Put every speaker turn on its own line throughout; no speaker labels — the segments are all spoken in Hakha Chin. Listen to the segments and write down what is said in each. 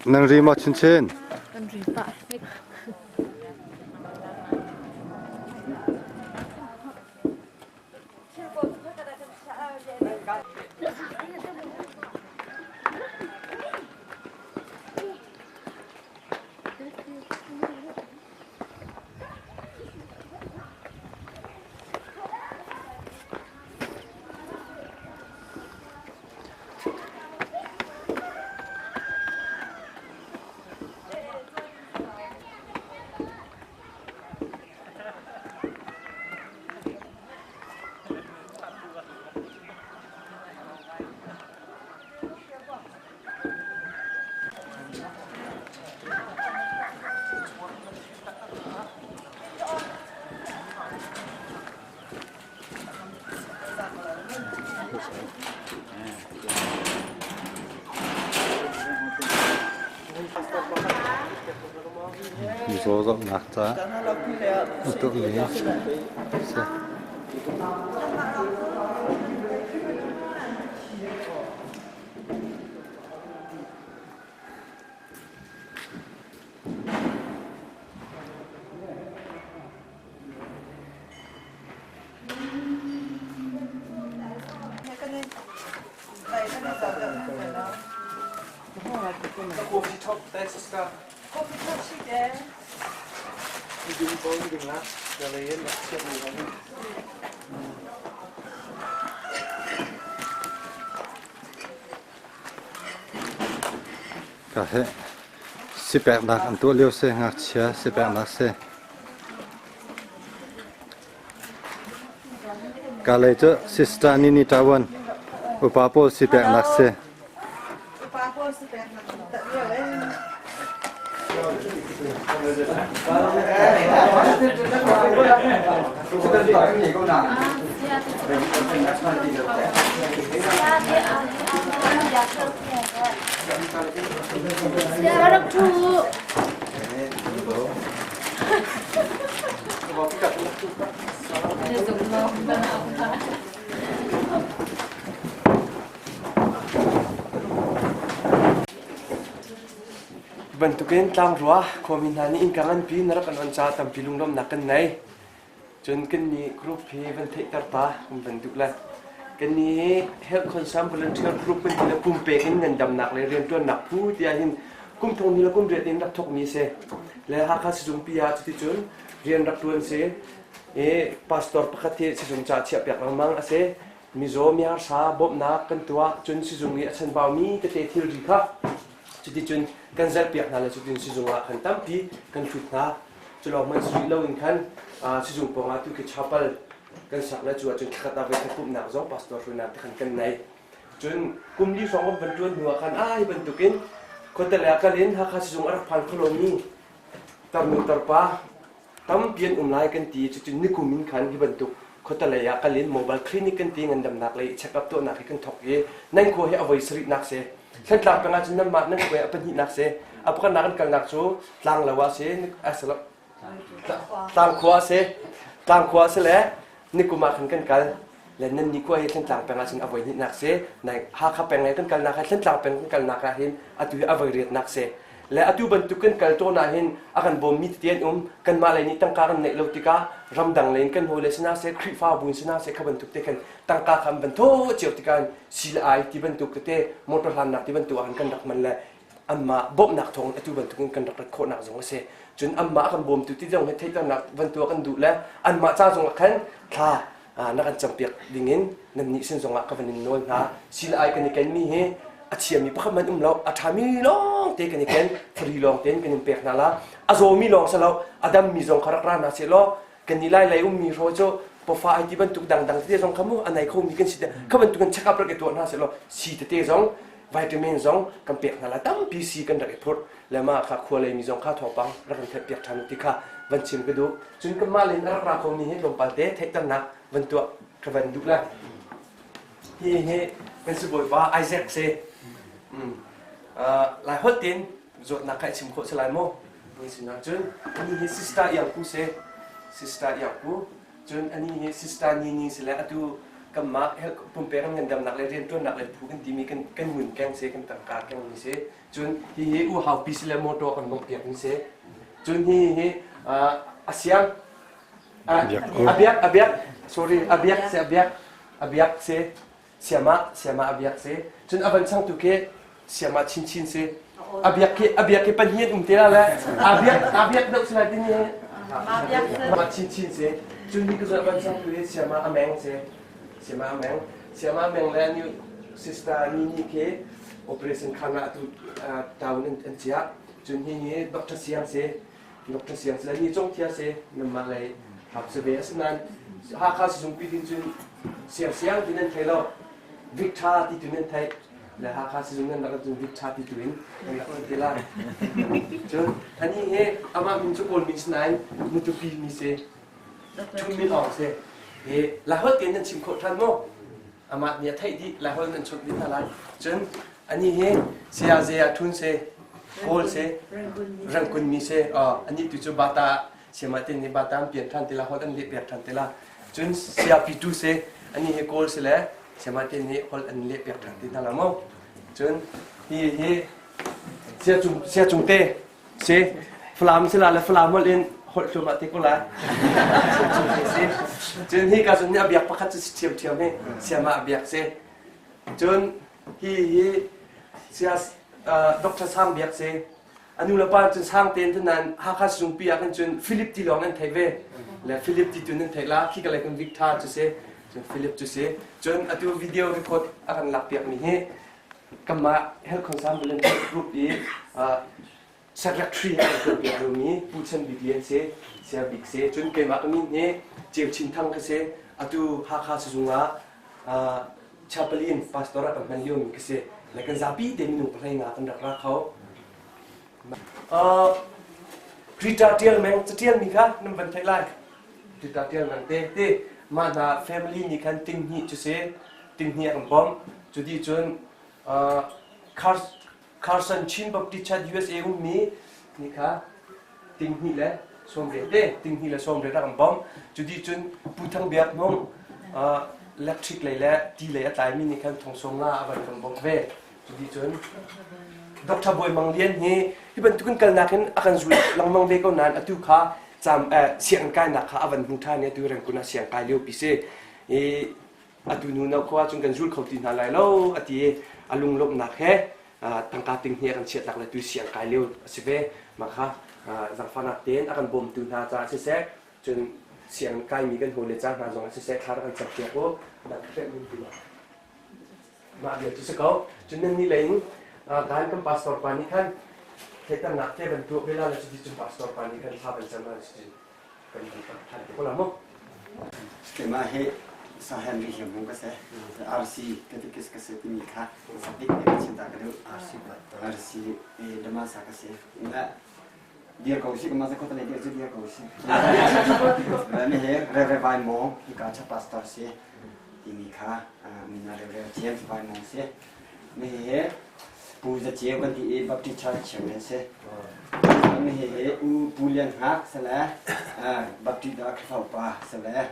Nan ri maw chinchin?
Kan ri pah hnik.
Mizaw zohnak caah a tuahmi a si. Ka he sipeknak an tuah lio si, ngakchia sipeknak si. Ka lei cu Sister Nini Tawan upa pawl sipeknak si.
Upa pawl sipeknak
Bantukin tlangrua khuami hna nih innka nganpi na rak kan on caah tampi lunglawmhnak kan nei. Cun kannih group hi van theihter ta kan van duh le kannih hi Health Concern Volunteer Group kan ti le pumpek in ngandamnak le rianṭuannak phu tiah hin kum thong ni le kum riat in rak thawkmi a si. Le Hakha sizungpi ah cuticun rian rak ṭuan si. I pastor pakhat hi sizung ca chiahpiak lengmang a si. Mizaw miharsa bawmhnak kan tuah cun sizung i a chanbaumi tete thilri kha cuticun kan zalhpiak hna le cutin sizung ah khan tampi kan hlut hna. Culawng hmanh si rih loin khan sizung pawngah tu khi chapel kan sak le cu ahcun thlakhat ah voikhat pumhnak zong pastor hruainak te khan kan nei. Cun kum li hrawng kan van ṭuan hnu ah khan ai bantukin khuatele ah kal in Hakha sizung a rak phan kho lomi tarnu tarpa tampi an um lai kan ti. Cucun nikum in khan hi bantuk khuatelei ah kal in mobile clinic kan ti ngandamnak lei check up tuahnak hi kan thawk i nan khua hi a voi sarihnak si. Thantlang peng ahcun nanmah nan khua hi a pahnihnak si. A pakhatnak an kalnak cu Tlanglo ah si, Tlangkhua a si. Tlangkhua a si le nikum ah khan kan kal. Le nan ni khua hi Thantlang peng ahcun a voi hnihnak si. Nai Hakha peng lei kan kalnak ah Thantlang peng kan kalnak ah hin atu hi a voi riatnak si. Le atu bantuk kan kal tawn ah hin a kan bawmmi tete an um. Kanmah lei nih tangka kan neih lo tikah ramdang lei in kan hawile sinah seh, Khrihfabu in sinah seh kha bantuk te khan tangka kha an van thaw cio tikah si le ai ti bantuk tete motor hlannak ti bantuk ah khan kan rak hman le anmah bawmhnak thawng atu bantuk in kan rak rat khawhnak zong a si. Cun anmah a kan bawmtu ti zong hi theihternak van tuah kan duh le anmah ca zong ah khan thla na kan campiak dingin nannih sin zongah ka van in nawl hna. Si le ai kan i kenmi hi a thiammi pakhat hmanh um lo, a ṭhami lawng te kan i ken, free lawng tein kan in pek hna la. A zawmi lawng si lo, a dammi zong kha rak ra hna seh law kan nih lai lei ummi hraw cu pawfa ai ti bantuk dangdang tete zong kha mu a nei khomi kan si te kha bantuk in check up rak i tuah hna seh law si tete zong vitamin zong kan pek hna la tampi si kan rak i phurh le mah kha khua lei mi zong kha thawngpang rak kan theih piak ṭhan ti kha van chim ka duh cun kanmah len a rak ra khomi hi tlawmpal te theihternak van tuah ka van duh la hi hi kan sibawipa Isaac si lai holh tin zawtnak kha i chim khawh si lai maw ni sinah cun ani hi sister Iangku si sister Iangku cun ani hi sister Nini si le atu Kanmah pumpek in ngandamnak le rianṭuannak le phu kan timi kan kan ngun keng si, kan tangka keng mi si. Cun hihi u haupi si le motor kan bawmh piak mi si. Cun hihi a siang a biak a biak sorry a biak si a biak a biak si siamah siamah a biak si. Cun a van changtu khi siamah chinchin si. A biak khi a biak khi pahnih an um te la le a biak a biak deuh si lai timi mah chinchin si. Cun hi ka van changtu hi siamah a meng si. Siamah a meng. Siamah a meng le new sister Nini khi operation khan ah atu town an chiah. Cun hi hi Dr. Siang si. Dr. Siang si le ni cong thia si nanmah lei hap si ve. Asinain Hakha sizungpi tin cun Siang Siang ti nan thei lo. Victor ti tu nan theih. Le Hakha sizung nan rak cun Victor ti tu in nan rak ti lai. Cun ani hi amah min cu Kawl min si nain Mutupi mi si. Thun min awng si. Hi Laiholh tein nan chim khawh ṭhan maw? Amah nih a theih dih Laiholh nan chawnh dih hna lai. Cun ani hi saya Zaya Thun si. Kawl si. Rangkun mi si. Anih tu cu Bata siamah te nih Bata an pian ṭhan ti la holh an leh piak ṭhan ti la. Cun saya Pitu si. Ani hi Kawl si le siamah te nih holh an leh piak ṭhan ti hna la maw. Cun hi hi sia cung te si Falam si la le Falam holh in holh thluahmah te ko lai. Si. Cun hi ka cun a biak pakhat cu si ṭhiamṭhiam hi siamah a biak si. Cun hi hi sia Dr. Sang Biak si. A nu le pa cun sang tein cun nan Hakha sizungpi ah khan cun Philip ti lawng nan theih ve. Le Philip ti tu nan theih la khi ka lei kun Victor cu si. Cun Philip cu si. Cun atu video record a kan lak piak mi hi kanmah Health Concern Volunteer Group i secretary a kan tuanpiak liomi Pu Chan Bik Lian si, Sia Bik si. Cun keimah ka min hi Ceu Chin Thang ka si. Atu Hakha sizung ah chaplain pastor ah kan hman liomi ka si. Le kan zapi te minung pahlei nga kan rak ra kho. Rita Tial Meng catial mi kha nan van theih lai. Rita Tial Meng te te mah hna family nih khan ting hnih cu si ting hnih a kan bawmh. Cu dih cun Carson Chin Baptist Church USA ummi nih kha ting hnih le sawmriat te ting hnih le sawmriat a kan bawmh. Cu dih cun Pu Thang Biak Hmung electric lei le ti lei a tlaimi nih khan thong sawm nga a van kan bawmh ve. Cuticun Dr. Bawi Mang Lian hi hi bantukin kalnak in a kan zul lengmang ve ko nain atu kha cam sianginn kainak kha a van hmu ṭhan i atu Rangoon ah siang kai liopi si. I atu nu no khua cun kan zul kho ti hna lai lo a ti i a lunglawmhnak he tangka ting hi a kan chiahtak le tu siang kai lio a si ve. Mah kha zaangfahnak tein a kan bawmtu hna caah siseh cun sianginn kaimi kan hawile ca hna zong ah siseh thla rak kan campiak u. Mah bia cu si ko. Cun nannih lei in dan kan pastor pa nih khan theihternak te bantuk ve la le cuti cun pastor pa nih khan thla van cam la cuti kan kan than te ko la mu.
Keimah hi Sahen ri hiam hung ka se RC catechist ka se timi kha sabik te ka chim ta ka duh RC RC dama sa ka se na dir ko si ka ma sa khota le dir cu dir ko si mi he Rev Vai Mo hi ka cha pastor si timi kha min a rel James Vai Mong si. Mi hi Pu Za Ceu kan ti i Baptist Church chairman si. Mi hi U Pu Lian Hngak si le Baptist da Khrihfa upa si le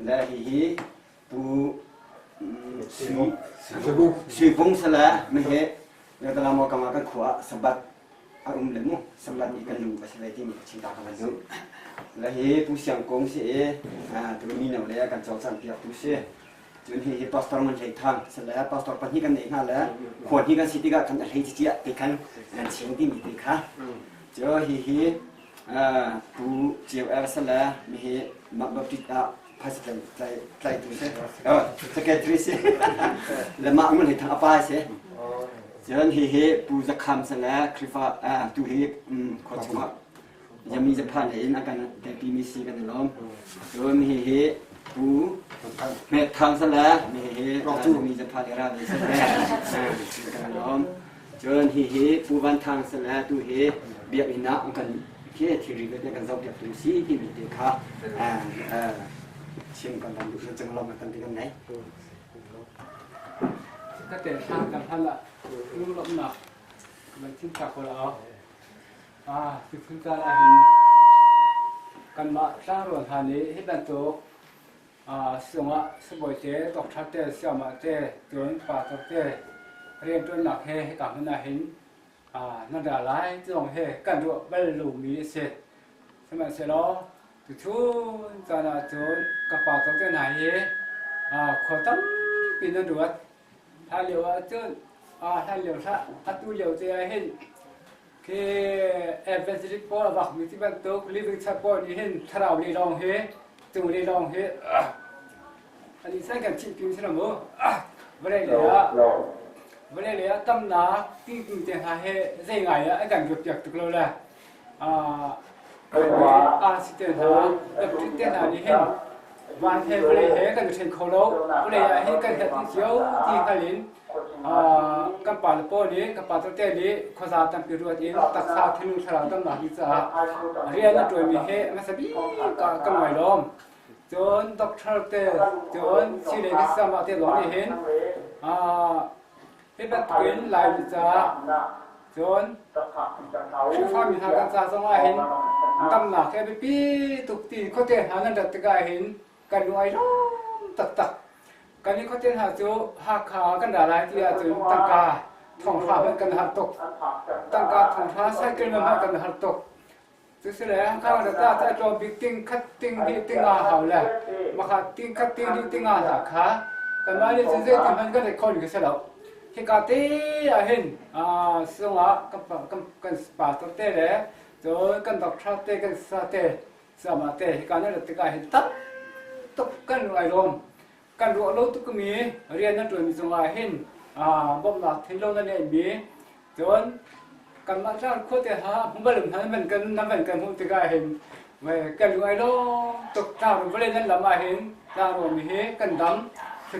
le hihi Pu Sui Vung si le mi hi Nagatalamo kama kan khua Sabbath a um le mu samlat i kan lu a si ve timi ka chim ta ka van duh le hi Pu Siang Kung si i tu mino le kan cawlcang piak tu si cun hi hi pastor man hlei thang si le pastor pahnih kan neih hna le khua hnih kan si tikah kan a hlei cicia te khan kan chim timi te kha cu hi hi Pu Ceu Er si le mi hi Mah Baptist ah phaisa tlaitu si secretary si le mah ngun hlei thang a pa si Cun hihi Pu Za Kham si le Khrihfa tu hi khua chungah Yami Japan lei in a kan telpimi si kan i lawm. Cun hihi Pu Hmet Thang si le hihi Yami Japan le ral si le kan i lawm. Cun hihi Pu Van Thang si le tu hi biakinn ah an kan khi thilri vialte kan zohpiaktu si timi te kha chim kan van duh cang lawm tampi kan nei.
Ka tel hlan kan hlan ah lunglawmhnak kan chim ta ko la. Ah, tuchun caan ahhin kanmah tlangrual hna nih hi bantuk Sungah sibawi te, doctor te, siamah te, cun pastor te rianṭuannak he hika hmun ah hin nan ra lai ti zong hi kan ruah bal lomi a si. Sihmanhsehlaw tuchun caan ah cun ka pastor te hna hi khua tampi nan ruat. Hlan lio ah cun hlan lio hlah atu lio te ah hin khi evangelist pawl a vakmi ti bantuk living church pawl nih hin thlarau lei lawng hi cung lei lawng hi an i san kan chimh pin si lo mu. Vawlei lei ah vawlei lei ah tamnak tingting te hna hi zei ngai ah an kan ruat piak tuk lo le a si te hna doctrine te hna nih hin van he vawlei he kan i ṭhen kho lo. Vawlei ah hin kan herh dih cio ti hngal in kan pa le pawl nih kan pa te nih khuaza tampi ruat in taksa thinlung thlarau damnak ding caah rian an ṭuanmi hi hmasa bik ah kan ngai lawm. Cun doctor te cun sii lei kan siamah te lawng nih hin hi bantukin Laimi caah cun Khrihfami hna kan ca zong ah hin damnak hi a biapi tuk ti khuate hna nan rat tikah hin kan lung ai lawm taktak. Kan i khuate hna cu Hakha kan ra lai ti ahcun tangka thonghra hmanh kan har tuk. Tangka thonghra cycle hmanh kan har tuk. Cusile Hakha kan rat ah tlawm bik ting khat ting hnih ting nga hau le makha ting khat ting hnih ting nga hna kha kanmah nih cun zeitin hmanh kan ret kho ning si lo. Hika te ah hin sungah kan pastor te le cun kan doctor te kan sa te sama te hika nan rat tikah hin tam tuk kan ai lawm. Kan ruah lo tukmi rian nan ṭuanmi cungah hin bawmhnak thinlung nan ngeihmi cun kanmah tlang khuate ha hmubalum hna nan kan nan van kan hmuh tikah hin kan lung ai lawm tuk. Tlang vawlei nan lam ah hin tlang mi hi kan dam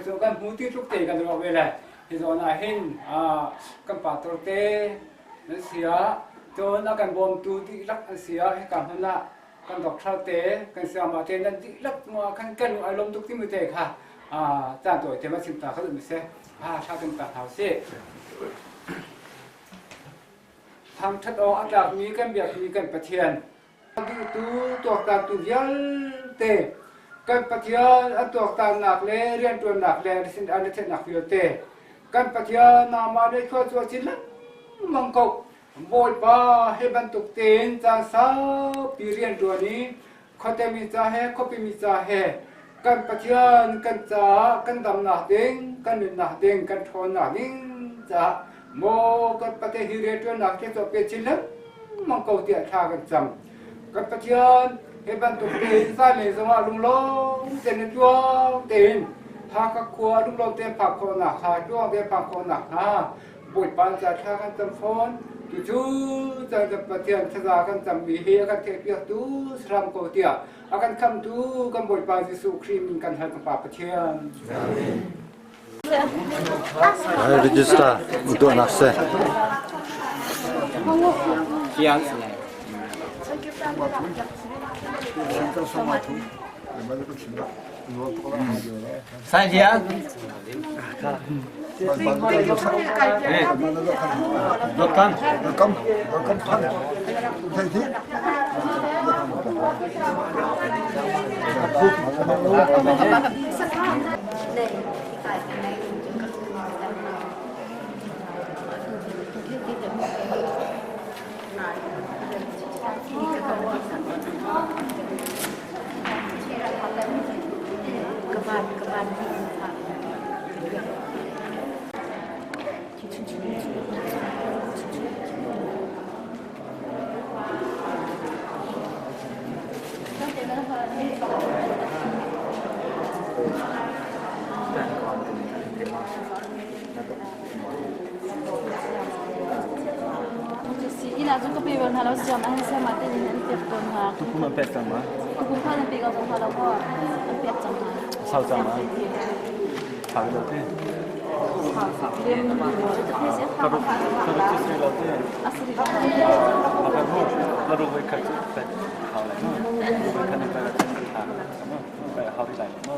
cu kan hmu ti tluk te kan ruah ve le hi zawn ah hin kan pastor te nan sia cun a kan bawmtu dihlak an sia hika hmun ah kan doctor te kan siangma te nan dihlak cungah khan kan lung ai lawm tuk timi te kha caan tawi te ma chim ta kha mi se ha tha kan ta hau si. Thangthat awk a tlakmi kan biakmi kan Pathian duhtu tuaktantu vialte kan Pathian an tuaktannak le rianṭuannak le an theihnak vialte kan Pathian nangmah le khua cu a cin lengmang ko. Bawipa hi bantuk tein caan saupi rianṭuan i khuatemi ca he khuapimi ca he kan Pathian kan caah kan damnak ding, kan nunnak ding, kan ṭhawnnak ding caah maw kan Pathian hi rianṭuannak hi tuah pe chin lengmang ko tiah thla kan cam. Kan Pathian hi bantuk tein zanlei zongah lunglawm tein le tluang tein Hakha khua lunglawm tein phak khawhnak hnga, tluang tein phak khawhnak hnga Bawipa ca thla kan cam fawn. Cucu caan kan Pathian thlaza kan cammi hi a kan theihpiaktu saram ko tiah a kan khamtu kan Bawipa Jesuh Khrih min kan hal kan Pa Pathian.
Register tuahnak si.
Sai dia. Doktan.
Ina cu ka pe bal hna lo siam an siam ah tein an pek tawn hna.
Tukum an pek cang ma?
Tukum kha an pe ko cang hna lo maw? An pek cang hna.
Sau cang ma? Sau lo te. Paruk cu sui lo te. Paruk voi khat cu pek hau lai ma? Voi khat pe pe hau ri lai ma?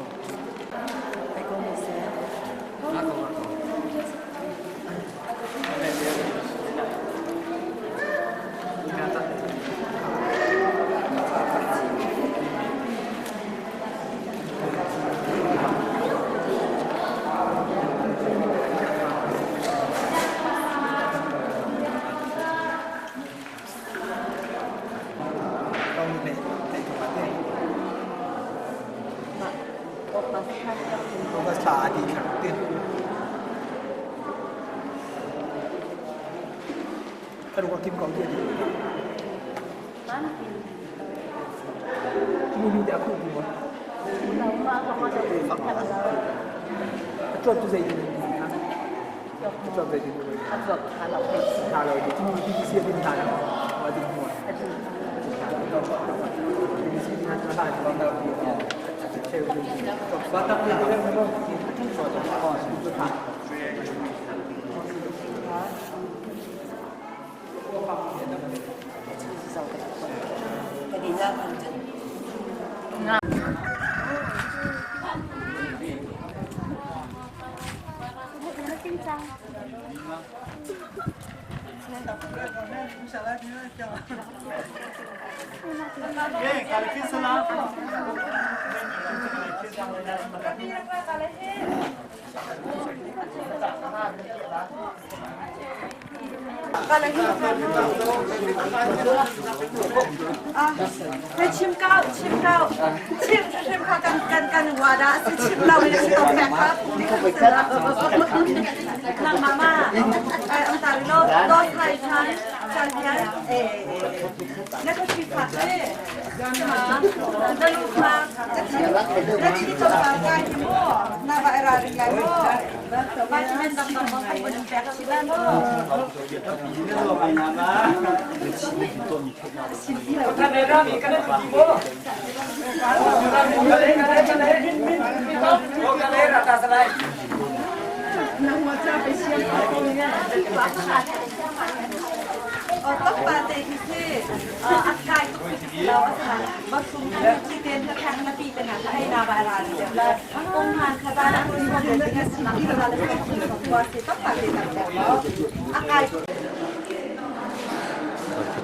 adi thar te. Ka kim ko ti adi. Mu te aku bu. Atuat tu zai din. Atuat zai din.
Atuat tha lo.
Tha lo di. Mu ti si din tha lo. Wa din mu.
Chim kau, chim kau, chim chim kha kan kan kan wa da si chim lo le si to pek kha nang mama ai ông ta lo lo thai chan chan hian 那个去发的，是吗？那路卡，那去做啥干的么？那把拉的来么？把你们当当当不能白起来么？ ต้องปาเตกิซี่อักายตุกเราบัสุมที่เป็นทางนาปีเป็นให้นาบาราเดี๋ยวแล้วองค์งานคณะนักเรียนเป็นสิ่งที่เราได้ตัวสิต้องปาเตต่างๆแล้วอากาย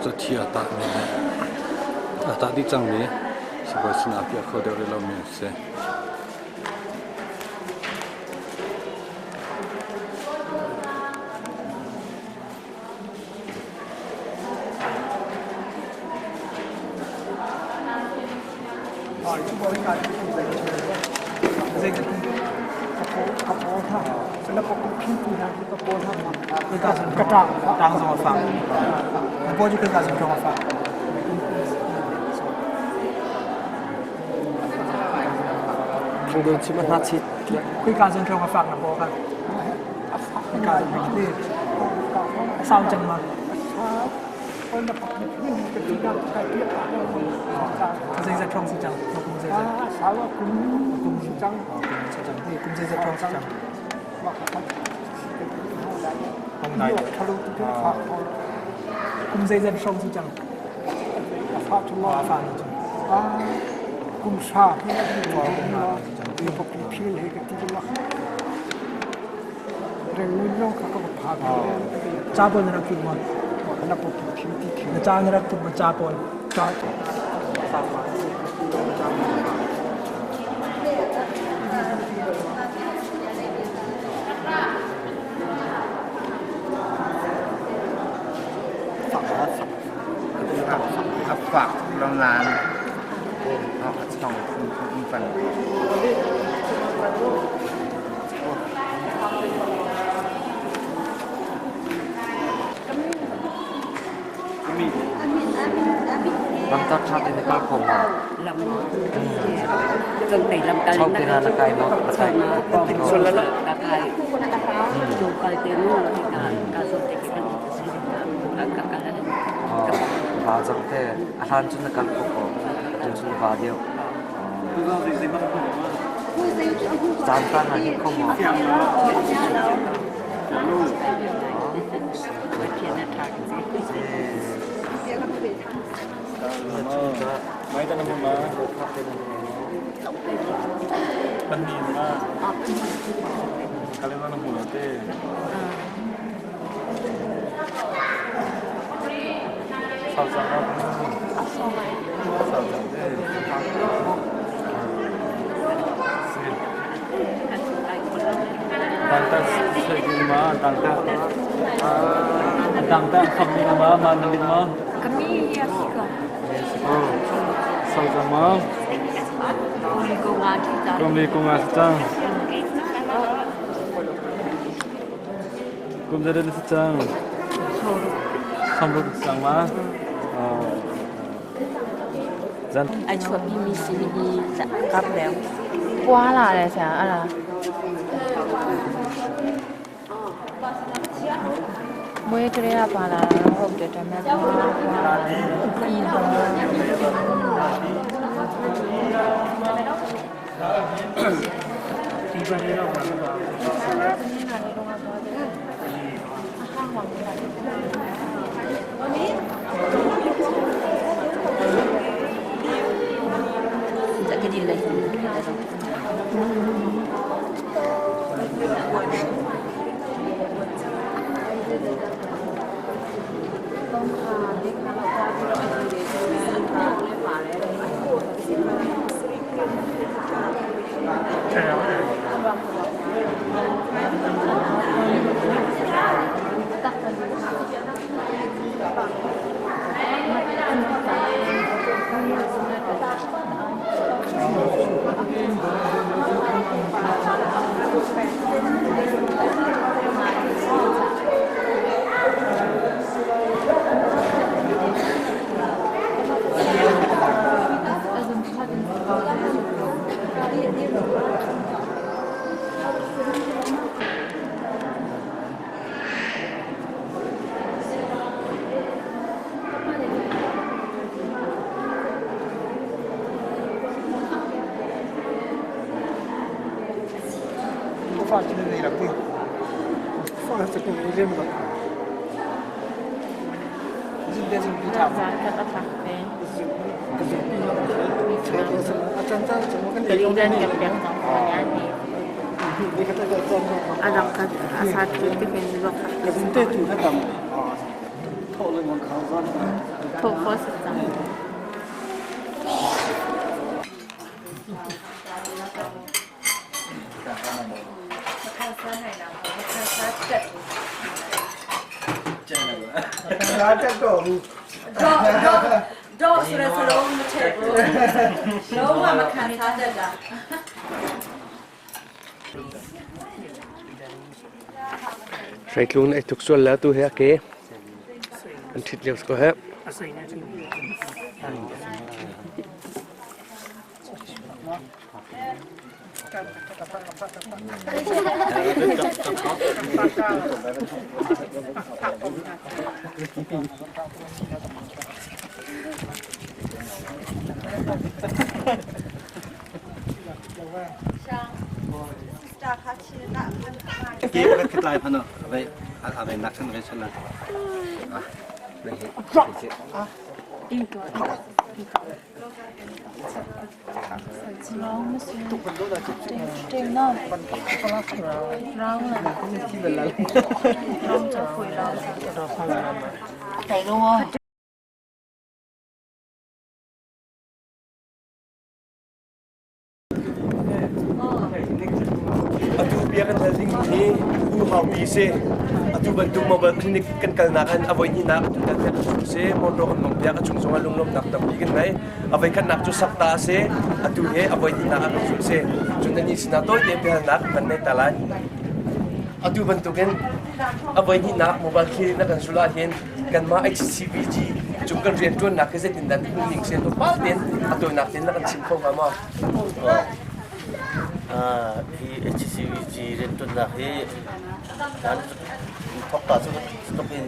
Cu thi a tahmi he a tah dih cangmi sibawi sinah a piah kho deuh rih lomi an si.
Tang zong a fak. Na paw cu ka zong a fak.
Thangdon chim a hna chit.
Khoi ka zong a fak na paw kha. Ka zong ti. Sau cang ma. Zei zat thong si cang. Kum zei zat. Kum si cang. Kum si cang. Kum zei zat thong si cang. Kum zei zat hrawng si cang. A fa nu cang.
Kum sa
Ca pawl na rak tluk maw? Na ca na rak tluk maw ca pawl?
A fak lo nain a chong phunphun.
Lamtar ṭha tein na kal kho maw?
Lam
Chau te hna na kai maw? Na kai
kai
Va cang te a hlan cun na kal kho ko. Atu cun va deuh. Caan ta na him kho maw?
Kum zeizat na si cang? Samruk cang ma? Zan
爱出秘密是你夹了。
瓜啦咧成啊啦。မွေးကလေးကပါလာတာတော့ဟုတ်တယ်ဒါပေမဲ့ကွာလာတယ်ပြီးတော့
ဒီဘက်လေးတော့ပါတော့
这个你来。
发现那两个，放这个人嘛，人家是比他
ငါတက်တော့ဘူး
တော့တော့တော့ဆိုရစလုံးမထည့်ဘူးလုံးဝမခံစားတတ်တာ
Hreitlung ei tuk sual la tu he ke an thit lio ko he.
အစိမ်းနဲ့တူ
Ke ka khitlai phano ave ave nak chan ve chan la. Ah.
Atu bia kan hal ding hi U Hau Pi si. Atu bantuk mobile clinic kan kalnak han avoi ni nak atu kan kan si motor kan mong piak achung zong lunglom nak tampi kan nei. Avoi khat nak cu sakta si. Atu he avoi ni nak kan zul si. Cun nan sina toy te bia nak kan nei ta lai. Atu bantukin avoi ni nak mobile clinic na kan zula hin kanmah HCBG cung kan rianṭuannak hi zeitindah na hmuh ning si tlawmpal tein a tawinak tein na kan chim kho hnga maw?
Hi HCBG rianṭuannak hi kan thawkka cu tluk in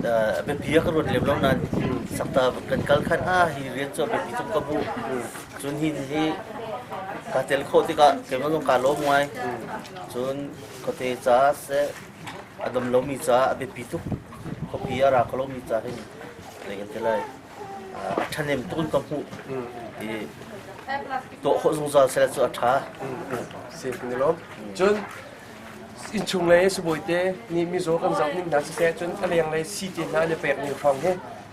a biapi a ka ruat lem lo nain sakta kan kal khan ah hi rian cu a biapi tuk ka hmuh. Cun hi hi kaa tel khawh tikah keimah zong kaa lawm ngai. Cun khuate caah siseh a dam lomi caah a biapi tuk. Khuapi a ra kho lomi ca hin zei kan ti lai a ṭhahnem tuk in ka hmuh i tuah khawh zungzal seh cu a ṭha.
Si kan i lawm. Cun innchung lei sibawi nih mizaw kan zoh ning hna siseh cun a lenglei sii te hna an i pek ning hrawng hi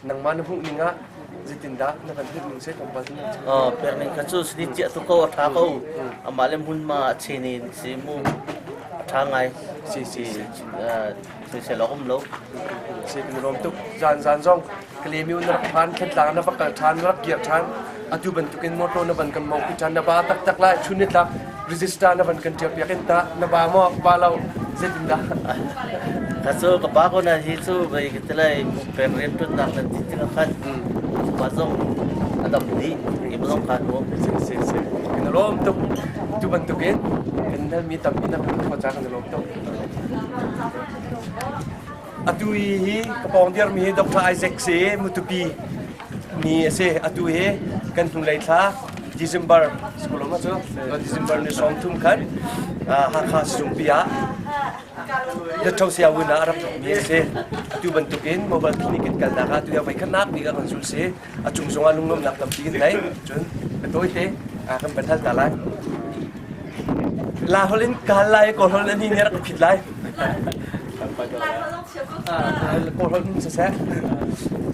nangmah na hmuh ning ah zeitindah na kan hmuh ning si tlawmpal tin
Pek ning kha cu sini ciah tuk ko a ṭha ko. Amah le hmunhma a chen in si mu a ṭha ngai.
Si si si.
Soisel awk um lo.
Si kan i lawm tuk. Zan zan zong Kalemiu na rak phan Thantlang na va kal ṭhan na rak kir ṭhan atu bantukin motor na van kan mawngpi ṭhan na ba taktak lai chun nitlak register na van kan ṭial piak in tah na ba maw ba lo. Zeitindah?
Ka cu ka pa ko na hi cu vei ka ti lai peng rian ṭuannak nan ti tikah khan pa zong a dam dih keimah zong kaa nuam.
Si si si. Kan i lawm tuk. Tu bantukin kan halmi tampi na kan khawh caah kan i lawm tuk. Atu hi ka pawng dirmi hi Dr. Isaac si Mutupi mi a si. Atu hi kan hnulei thla December school ma cu December ni 30 khan Hakha sizungpi ah Latho sianginn ah a rak mi a si. Atu bantukin mobile clinic in kalnak ah tu voi khatnak bik ah kan zul si. A cung zongah lunglawmhnak tampi kan ngei. Cun ka tawi te kan van hal ta lai. La holh in ka hal lai i Kawl holh in nih a rak ka phit lai. Kawl holh in siseh.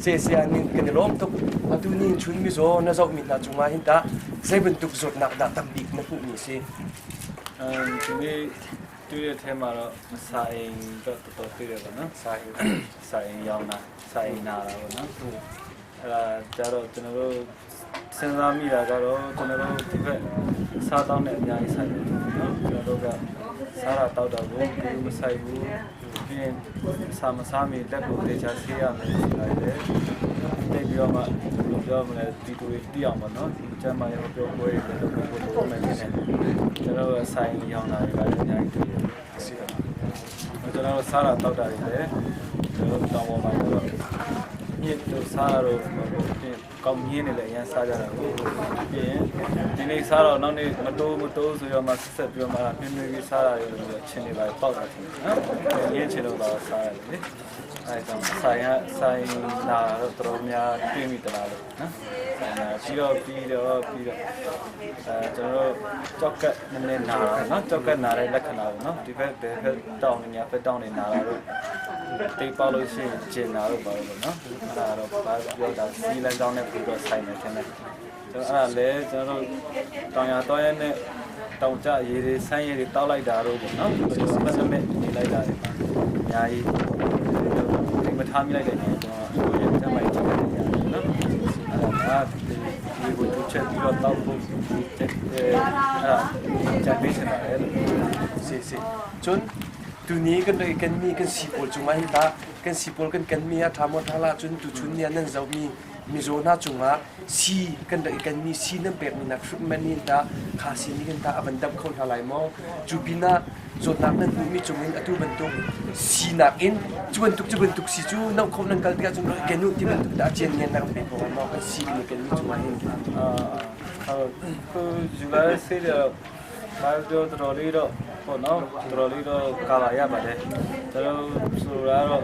Se sia nin kan i lawm tuk. Atu ni chun mizaw na zohmi hna cungah hin tah zei bantuk zawtnak dah tam bik na hmuhmi si?
Tuni tu le them ah sa ing dot to tu le ba na sa ing sa ing yaw na sa ing na la ba na အဲ့ဒါကြတော့ကျွန်တော်တို့စဉ်းစားမိတာကတော့ကျွန်တော်တို့ဒီဘက်စားတောင်းတဲ့အများကြီးဆိုင်တယ်နော်ကျွန်တော်တို့ကစားတာတောက်တာကိုဘူးမဆိုင်ဘူးပြီးရင်စားမစားမီလက်ကိုတေချာဆေးရမယ်ဆိုတာလေတိတ်ပြီးတော့မှဘယ်လိုပြောမလဲဒီတူတွေတိအောင်ပါနော်ဒီကျမ်းမာရောပြောပွဲတွေလည်းလုပ်ဖို့လိုမယ်နေတယ်ကျွန်တော်တို့ဆိုင်ရောင်းတာတွေလည်းအများကြီးတွေ့ရတယ်ရှိတယ်ကျွန်တော်တို့စားတာတောက်တာတွေလည်းကျွန်တော်တို့တောင်ပေါ်မှာတော့ မြစ်တို့စားရတော့ပြင်ကောင်းမြင်းနေလည်းအရင်စားကြတာကိုပြင်ဒီနေ့စားတော့နောက်နေ့မတိုးမတိုးဆိုတော့မှဆက်ဆက်ပြီးတော့မှနှွေးနှွေးပြီးစားရတယ်လို့ပြောချင်းနေပါပေါက်တာထင်တယ်နော်။ရင်းချင်းတော့စားရတယ်လေ။အဲဒါဆိုင်ကဆိုင်လာတော့တော်တော်များတွေ့မိတလားလို့နော်။ဆိုင်လာပြီးတော့ပြီးတော့ပြီးတော့အဲကျွန်တော်တို့ကြောက်ကက်နည်းနည်းနာတာနော်ကြောက်ကက်နာတဲ့လက္ခဏာပေါ့နော်ဒီဘက်ဘယ်ဘက်တောင်းနေညာဘက်တောင်းနေနာတာတော့ တိတ်ပေါက်လို့ရှိရင်ကျင်တာတော့ပါတော့နော်အဲ့ဒါတော့ဘာပြောတာစီးလမ်းကြောင်းနဲ့ပြီးတော့ဆိုင်နေတယ်နဲ့ကျွန်တော်အဲ့ဒါလဲကျွန်တော်တို့တောင်ရတော့ရဲနဲ့တောင်ကြရေတွေဆန်းရေတွေတောက်လိုက်တာတော့ပေါ့နော်မက်မက်နေလိုက်တာတွေမှာအများကြီးဒီမထားမိလိုက်တဲ့နေကျွန်တော်ကိုယ့်ရဲ့ကျမကြီးချက်နေရတယ်နော်အဲ့ဒါကဒီကိုတူချက်ပြီးတော့တောက်ဖို့ချက်အဲ့ဒါချက်ပေးချင်ပါတယ်လို့
Si si. Cun tuni kan rak i kenmi kan sii pawl cungah hin tah kan sii pawl kan kenmi ah ṭha maw ṭha hlah cun tuchun ni ah nan zohmi mizaw hna cungah sii kan rak i kenmi sii nan pekmi hna treatment hin tah kha sii nih hin tah a van damh kho hna lai maw? Cu pinah zawtnak nan hmuhmi cungin atu bantuk sinak in cu bantuk cu bantuk sii cu no kho nan kal tikah cun rak i ken u ti bantuk dah a cian ngian na kan pe kho hnga maw kan sii kan i kenmi cungah hin?
ခုယူလာတဲ့ဆေးတွေတော့ဘာပြောတော်တော်လေးတော့ပေါ့နော်တော်တော်လေးတော့ကာလာရပါတယ်ကျွန်တော်ဆိုတာတော့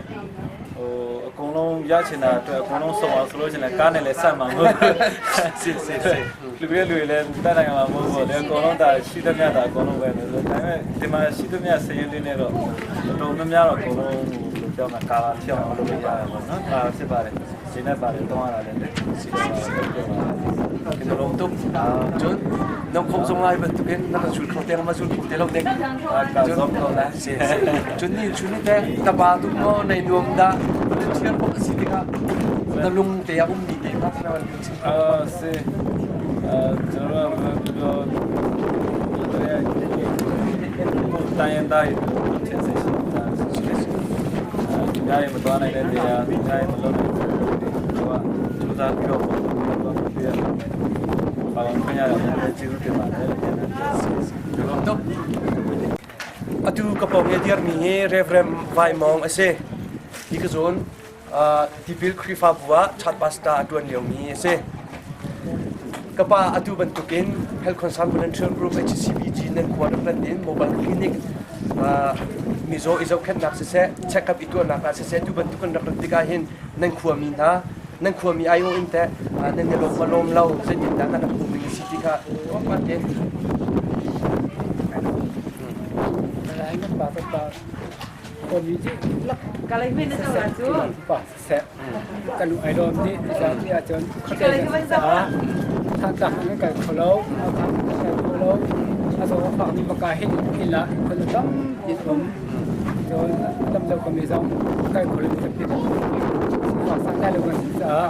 ဟိုအကုန်လုံးရချင်တာအတွက်အကုန်လုံးစုံအောင်ဆိုလို့ချင်တယ်ကားနဲ့လည်းဆက်မှာမဟုတ်
စစ်စစ်စစ်
လူတွေလူတွေလည်းတက်နိုင်မှာမဟုတ်ဘူးလေအကုန်လုံးဒါရှိသမျှဒါအကုန်လုံးပဲလို့ဒါပေမဲ့ဒီမှာရှိသမျှစရင်လေးနဲ့တော့တော်တော်များများတော့အကုန်လုံးဟိုဘယ်လိုပြောမလဲကာလာဖြစ်အောင်လုပ်လို့ရတယ်ပေါ့နော်ကာလာဖြစ်ပါတယ်ရှင်းနေပါတယ်တောင်းရတာလည်းရှိတယ်ပါတယ်
Kan lawm tuk. Cun no khop zong lai bantukin na kan sul kho te ma sul kho te lo ding.
ကာဇောခေါ်လာ
Si si. Cun ni chun ni te taba tuk mo nei nuam da volunteer bok si tikah na lung te a um mi te kha na van kan chim
အာစေအာကျွန်တော်တို့ပြောတဲ့တိုင်းရတိုင်းချင်းစစ်ရှိတာရှိတယ်ဒီများရင်မသွားနိုင်တဲ့နေရာဒီများရင်မလုပ်နိုင်တဲ့နေရာတွေဟိုကစူးစမ်းပြီးတော့တော့ပြရမယ်ဘာလို့ခွင့်ရတယ်ကျေးဇူးတင်ပါတယ်လို့
Lawm tuk. Atu ka pawng i a dirmi hi Reverend Vai Mawng a si. Hi ka zawn Tipil Khrihfabu ah Church Pastor a ṭuan liomi a si. Ka pa atu bantukin Health Concern Volunteer Group HCBG nan khua rak rat in mobile clinic mizaw i zohkhenhnak siseh, check-up i tuahnak ah siseh tu bantuk kan rak rat tikah hin nan khuami hna nan khuami aiawh in teh nan i lawm ma lawm lo zeitindah nan rak hmuh ning a si ti kha tlawmpal te
Kan ai lawm dih ti ahcun khuate caah Thantlang an kal kho lo, Hakha an kal kho lo. A zaw a fakmi baka hin inn ah khua tampi an um. Cun tam deuh kami zong kal kho lo mi tampi kan um. Sifak santlai lo kan si caah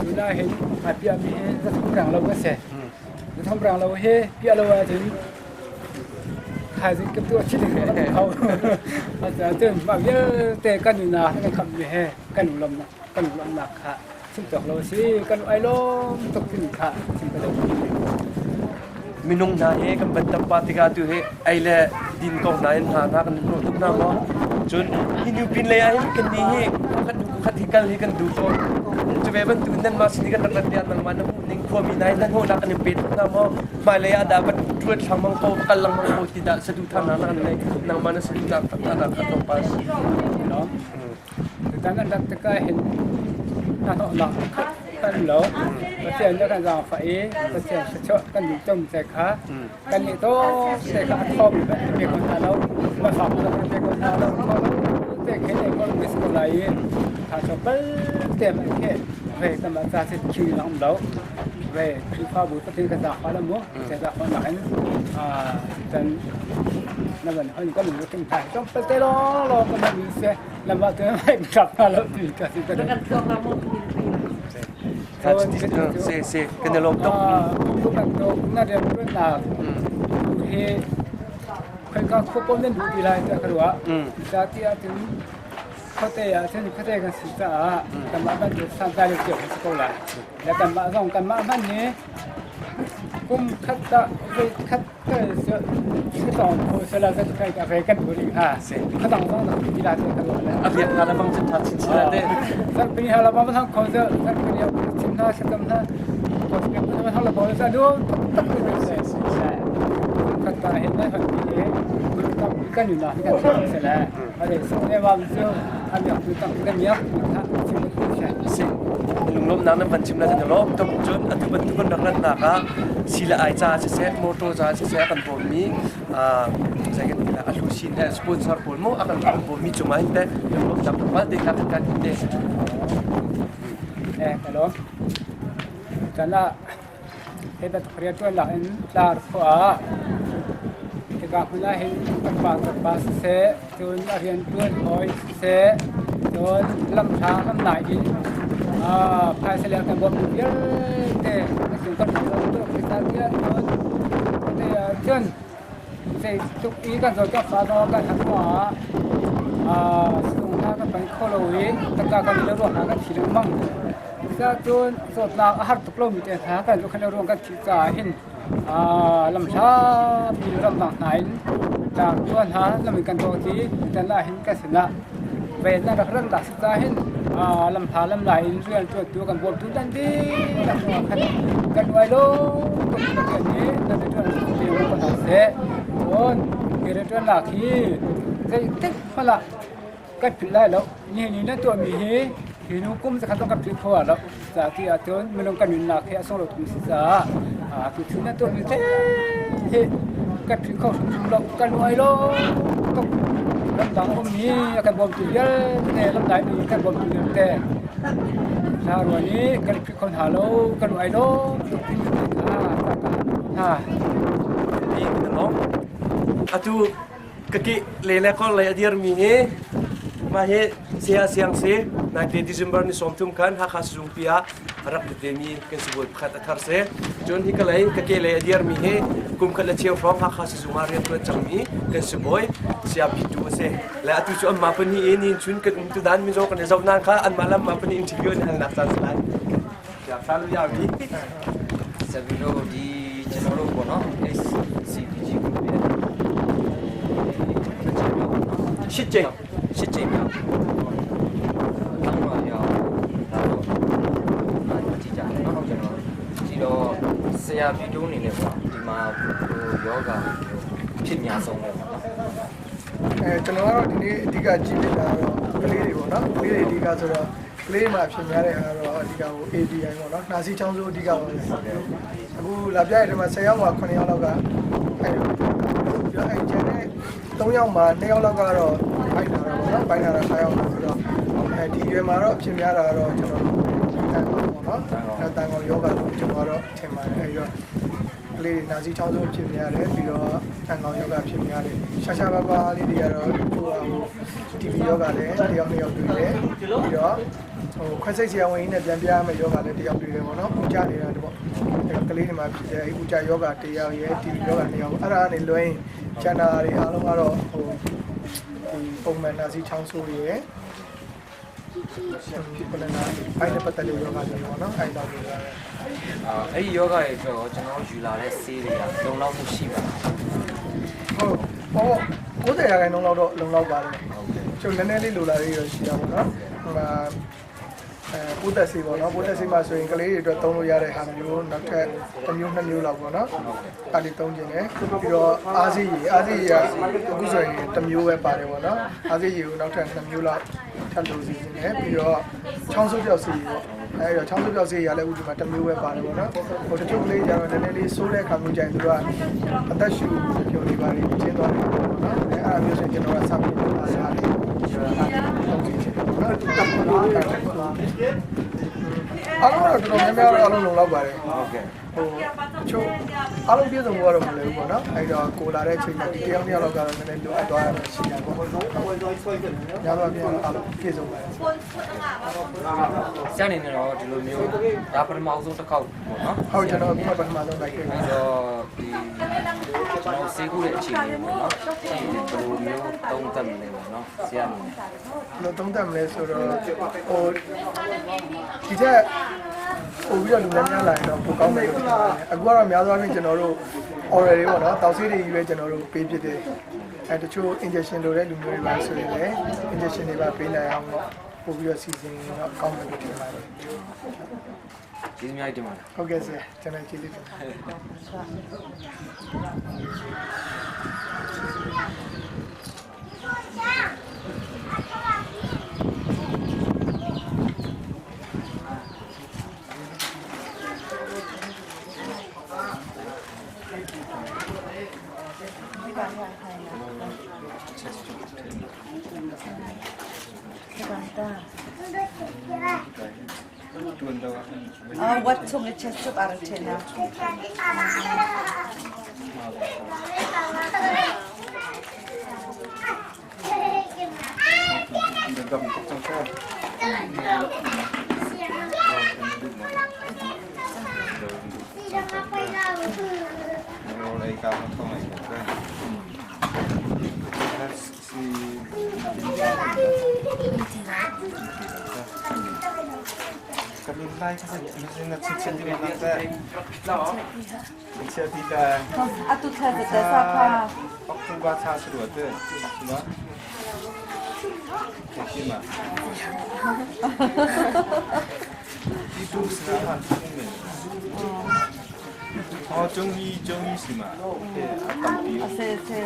tuna hin ai piahmi hi zathum rang lo kan si. Zathum rang lo hi piah lo ahcun Thaizing ka tuah chin ko. Cun mah vialte kan ina kan khammi he kan lawmnak kan lawmnak kha chim cawk lo si kan ai lawm tuk tin kha chim ka duh.
Minung hna hi kan van tam pa tikah tu hi ei le din kong hna in hna hna kan ruah tuk hna maw? Cun hi nu pin lei ah hin kan nih hi khat hnu khat hi kal hi kan duh tawn. Cu ve bantuk in nanmah sin i kan rak rat tiah nangmah na hmuh ning khuami hna hin nan hawhnak kan in pe tuk hna maw? Hmailei ah dah van ṭuan lengmang ko, kal lengmang ko ti dah saduhthahnak na kan ngeih? Nangmah na saduhthahnak kha tlawmpal.
Kan an rat tikah hin hnahnawhnak kan lo. Pathian nih kan zaangfah i Pathian thluachuah kan duh tum te kha kan nih tawk te kha a thawmi hmanh kan pe kho hna lo. Mafak zong kan pe kho hna lo. Thaw lo te khin ei kho mis ko lai i tha chaw bal te hmanh khi ve kanmah ca si khi na um lo. Ve Khrihfabu Pathian kan zaangfah lo mu. Pathian zaangfah nak in kan na van hon kan lung tung thai tlawm te lawng lawng kan mi se lamah tu mai kap na lo ti ka si ka
kan tuak la mo
Si si kan i lawm tuk.
Tu kan tuk na rian tuan nak hi khoi ka khuo pom nan duh ti lai ta ka ruah. Ca ti ah cun khuate ah cun khuate kan si caah kanmah bantuk santlai lo cio kan si ko lai. Le kanmah zong kanmah hmanh hi kum khat ah voi khat
A biak hna lebang cun ṭha chinchin ah teh. Lunglawmhnak nan van chim le kan i lawm tuk. Cun atu bantuk kan rak ratnak ah si le ai ca siseh, motor ca siseh a kan bawmmi zei kan ti lai a hlu sin he sponsor pawl maw a kan bawmmi cungah hin teh lunglawmhnak tlawmpal te kha kan kan hin te.
Eh, ka lawm. Kan ah Hi bantuk rianṭuan in tlar khawh ah hika hmun ah hin kan pa kan pa siseh, cun a rianṭuan hawi siseh, cun lamhla lamnai in phaisa le kan bawmhmi vialte a cung kan rak tuk zeicahtiah cun te ah cun zeitluk i kan zawt fa zong kan han ruangah sizung hna kan panh kho lo i tangka kan i lo ruangah kan thi lengmang. Cucaah zawtnak a har tuk lomi te hna kan zohkhenh lo ruang kan thih caah hin lamhlapi ramdang hna in tlangkhua hna lam in kan dawt i tutan ah hin kan sinah ven an rak ran dah si caah hin lamhla lamlai in rian ṭuantu kan bawmtu nan dihlak cungah khan kan uai lo tuk Pathian nih nan rianṭuan pe ko hna seh. Cun hi rianṭuannak hi zeitik hmanh ah kan philh lai lo. Nihin ni nan tuahmi hi hi nu kum zakhat zong kan philh kho lo. Ca ti ahcun minung kan nunnak hi a sunglawi tuk si caah tu thil nan tuahmi te hi kan philh kho hrimhrim lo. Kan uai lo tuk. Ramdang ummi a kan bawmtu vialte lamdai mi kan bawmtu vialte hna ruan i kan philh kho hna lo. Kan uai lo tuk ti kha
Atu Ka ki le le kor lei a dirmi hi mah hi saya siang si 19 December ni 30 khan Hakha sizungpi ah a rak lut vemi kan sibawi pakhat a thar si. Cun hi ka lei ka ke lei a dirmi hi kum khat le cheu hrawng Hakha sizung ah rian tuan cangmi kan sibawi saya Pitu a si. Le atu cu anmah pahnih in hin chun kan um tu dan mizaw kan i zoh nan kha anmah le anmah pahnih interview an halnak caan si lai.
ဆက်ပြီးတော့ဒီကျွန်တော်တို့ပေါ့နော် HCPG group ရဲ့နှစ်ချိန်မြောက်ပေါ့နော်
ရှစ်ကြိမ်
ရှစ်ချိန်မြောက်တောင်းတော့ရောဒါတော့ကြည့်ကြတယ်နော်ကျွန်တော်ကြည့်တော့ဆရာဗီဒီယိုအနေနဲ့ပေါ့ဒီမှာဟိုယောဂဖြစ်များဆုံးပဲပေါ့နော်
အဲကျွန်တော်ကတော့ဒီနေ့အဓိကကြည့်ပြတာတော့ကလေးတွေပေါ့နော်ကလေးတွေအဓိကဆိုတော့ကလေးမှာဖြစ်များတဲ့ဟာတော့အဓိကဟို ABI ပေါ့နော်နှာစီချောင်းစိုးအဓိကပါပဲအခုလာပြရတဲ့မှာ10ယောက်မှာ9ယောက်လောက်ကအဲပြောအဲကျန်တဲ့3ယောက်မှာ2ယောက်လောက်ကတော့ဘိုက်လာတာပေါ့နော်ဘိုက်လာတာ5ယောက်ဆိုတော့အဲဒီရွယ်မှာတော့ဖြစ်များတာတော့ကျွန်တော်အဲ တန်ကောင်ပေါ့နော်အဲတန်ကောင်ယောဂလို့ကျွန်တော်တော့ထင်ပါတယ်အဲဒီတော့ကလေးတွေနာစီချောင်းဆုံးဖြစ်နေရတယ်ပြီးတော့တန်ကောင်ယောဂဖြစ်နေရတယ်ရှာရှာပါပါလေးတွေကတော့ဟိုဟို TB ယောဂလည်းတယောက်နှစ်ယောက်တွေ့တယ်ပြီးတော့ဟိုခွဲစိတ်ဆရာဝန်ကြီးနဲ့ပြန်ပြရမယ့်ယောဂလည်းတယောက်တွေ့တယ်ပေါ့နော်ဦးကြနေတာတော့အဲကလေးတွေမှာဖြစ်တဲ့ဦးကြယောဂတယောက်ရဲ့ TB ယောဂနှစ်ယောက်အဲ့ဒါကနေလွှဲရင်ကျန်တာတွေအားလုံးကတော့ဟိုဒီပုံမှန်နာစီချောင်းဆိုးရဲ့ ဘယ်နာအိုင်နဲ့ပတ်သက်တဲ့ယောဂတွေပေါ့နော်အဲ့တော့ပြောရတယ်
အာအဲ့ဒီယောဂရဲ့အတွက်ရောကျွန်တော်ယူလာတဲ့ဆေးတွေကလုံလောက်မှုရှိပါလား
ဟုတ်ဟော90ရာခိုင်နှုန်းလောက်တော့လုံလောက်ပါတယ်ဟုတ်ကဲ့ကျုပ်နည်းနည်းလေးလိုလာလေးတော့ရှိတာပေါ့နော်ဟိုမှာအဲပိုးသက်ဆေးပေါ့နော်ပိုးသက်ဆေးမှာဆိုရင်ကလေးတွေအတွက်သုံးလို့ရတဲ့ဟာမျိုးနောက်ထပ်တစ်မျိုးနှစ်မျိုးလောက်ပေါ့နော်အဲ့ဒီသုံးခြင်းတယ်ပြီးတော့အာစီရီအာစီရီကအခုဆိုရင်တစ်မျိုးပဲပါတယ်ပေါ့နော်အာစီရီကိုနောက်ထပ်နှစ်မျိုးလောက်ထပ်လို့စီခြင်းတယ်ပြီးတော့ချောင်းဆုပ်ပြောက်ဆေးပေါ့အဲ့တော့ချောင်းဆုပ်ပြောက်ဆေးရလည်းဥဒီမှာတစ်မျိုးပဲပါတယ်ပေါ့နော်ဟိုတချို့ကလေးကျတော့နည်းနည်းလေးဆိုးတဲ့အခါမျိုးကျရင်သူကအသက်ရှူပြုံနေပါတယ်ကျင်းသွားတယ်ပေါ့နော်အဲ့အဲ့မျိုးဆိုရင်ကျွန်တော်ကစပြီးပါစားတယ်ဟုတ်ကဲ့နော်အားလုံးတော့တော်တော်များများတော့အားလုံးလုံလောက်ပါတယ်ဟုတ်ကဲ့ဟိုချို့အားလုံးပြည့်စုံဖို့ကတော့မလွယ်ဘူးပေါ့နော်အဲ့တော့ကိုလာတဲ့အချိန်မှာဒီတယောက်နှစ်ယောက်လောက်ကတော့နည်းနည်းလိုအပ်သွားရမှာရှိတာပေါ့ညတော့ပြန်အားလုံးပြည့်စုံပါတယ်
ဆရာအနေနဲ့တော့ဒီလိုမျိုးဒါပထမအဆုံးတစ်ခေါက်ပေါ့နော်
ဟုတ်ကျွန်တော်အခုမှပထမဆုံးလိုက်ခဲ့ပါ
အဲ့တော့ဒီကျွန်တော်ဆေးကုတဲ့အခြေအနေပေါ့နော်ဒီဘယ်လိုမျိုးသုံးသပ်မလဲပေါ့နော်ဆရာအနေနဲ့
ဘယ်လိုသုံးသပ်မလဲဆိုတော့ဟိုဒီချက်ပို့ပြီးတော့လူများများလာရင်တော့ပိုကောင်းမယ်လို့ထင်ပါတယ်အခုကတော့များသောအားဖြင့်ကျွန်တော်တို့ order တွေပေါ့နော်တောက်ဆေးတွေကြီးပဲကျွန်တော်တို့ပေးဖြစ်တယ်အဲတချို့ injection လိုတဲ့လူမျိုးတွေပါဆိုရင်လည်း injection တွေပါပေးနိုင်အောင်တော့ပို့ပြီးတော့စီစဉ်တော့ကောင်းမယ်လို့ထင်ပါတယ်
ကျေးဇူးများတင်ပါတယ်
ဟုတ်ကဲ့ဆရာကျွန်တော်ကျေးဇူးတင်ပါတယ်
Wat chung i chest chup ar thena. Atu tha ta sa pha. Se se.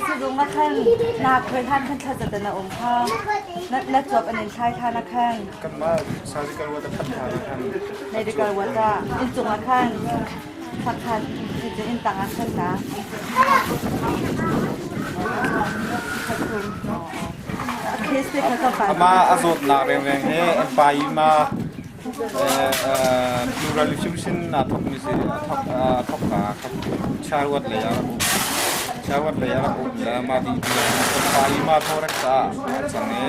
สุดงมาขั้นนาเคยท่านขั้นทจะนะองค์ข้าและจบอันนี้ใช้ท่านะขั้นในเดกาวัตาอินจุงมาขั้นสักขั้นจะอินต่างขั้นนะเคสที่เขาไป
Ama azot nak reng reng he pai ma pleural effusion na thok mi se thok thok ka khap charwat le ya charwat le ya um la ma di pai ma thorak sa chang ne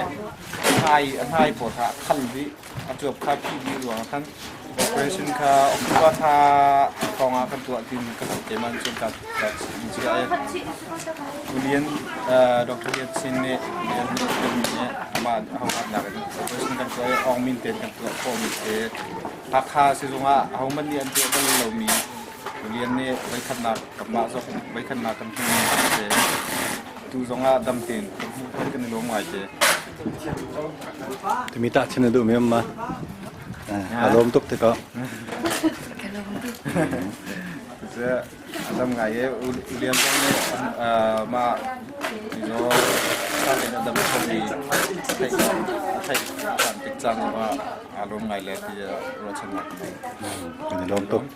hai hai po tha khal bi achup kha phi bi ruang khan operation kha okwa tha konga kan tu tin ka te man chum ka ka chi ai Julian Dr. Lian Sin ne Lian ne ama hau hat nak operation kan tu ai ong min ten kan tu ko mi te hakha si zunga hau man ni an tu bal lo mi Julian ne vai khat nak kama zo vai khat nak kan tu te tu zonga dam ten kan lo ngai te
တမီတာချင်းတို့မြန်မာအလုံးတုတ်တဲ့ကော
Ze adam ngai e Julian zong ne ma zo sa le adam thai thai thai tan tik chang ma alom ngai le ti ro chan nak
အလုံးတုတ်